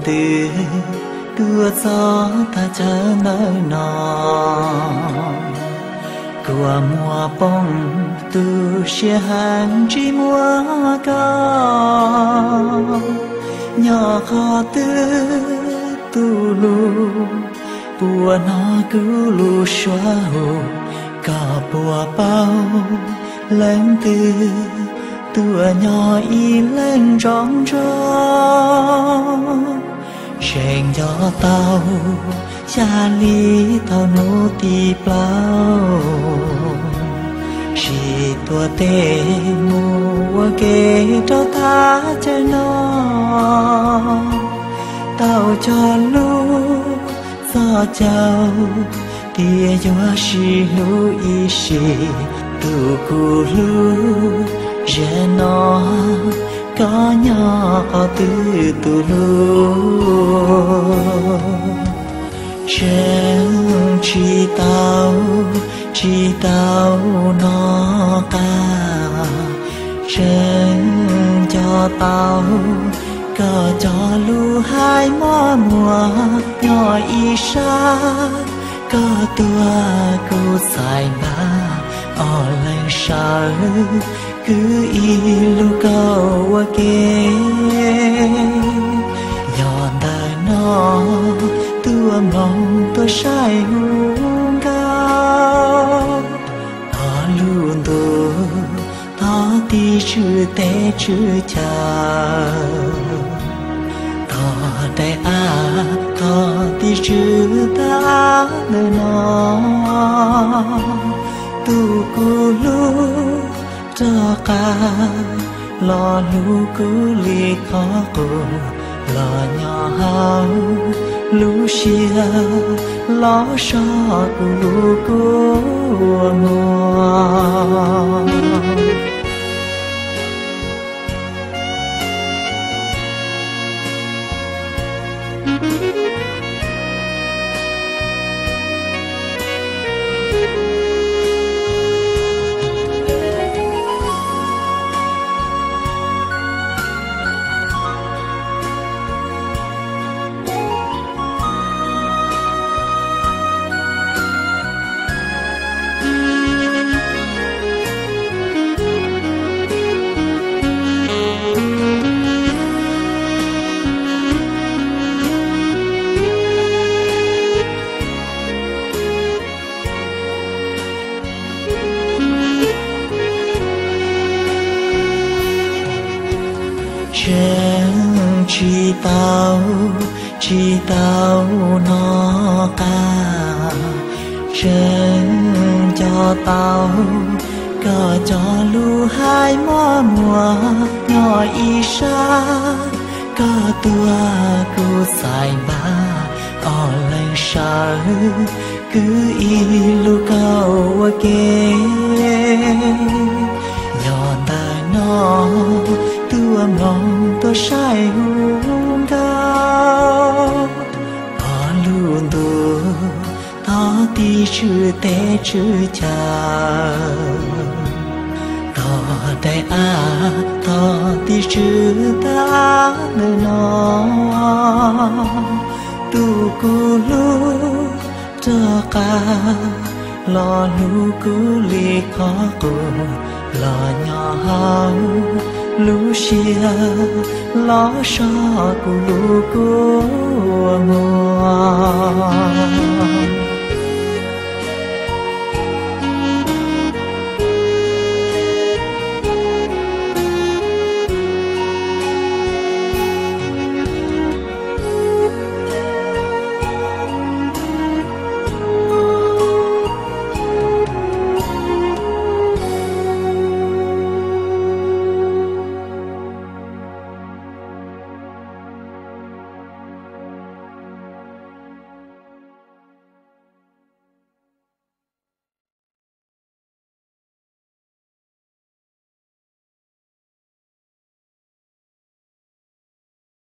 twg tuaj txog tag chaw ntawm no. Kua muag poob tu siab heev tsis muaj koj nyob qhov twg tus hlub. Puas hnov kuv lub suab hu, koj puas paub leej twg tuaj nyob ib leeg nco ntsoov. Tseem nco tau xya hli thaum hnub tim plaub, sib tuav tes mus ua ke rau thaj chaw no. Tau cog lus txog caug tias yuav sib hlub ib sim, tus kuv hlub, zaum no koj nyob qhov twg tus hlub. Tseem tsis tau, tsis tau nov qab, tseem nco tau koj cov lus hais mos muag nyob ib sab. Koj tuag kuv txhais npaj, ob leeg sawv kwv ib lub kaum ua ke. Yog ntawm no tuaj mloog tuaj saib hu nkauj, thov lub ntuj, thov tiv tswv teb tswv chaw, thov daim av, thov tiv tswv tag ntawm no. Tus kuv hlub rov qab los hlub kuv li qhov qub, los nyob hauv lub siab, los so kuv lub kua muag. Tseem tsis tau, tsis tau nov qab, tseem nco tau koj cov lus hais mos muag nyob ib sab. Koj tuag kuv txhais npaj, ob leeg sawv kwv ib lub kaum ua ke. Yog ntawm no tuaj mloog tuaj saib hu nkauj, thov lub ntuj, thov tiv tswv teb tswv chaw, thov daim av, thov tiv tswv tag ntawm no. Tus kuv hlub rov qab los hlub kuv li qhov qub, los nyob hauv lub siab, los so kuv lub kua muag.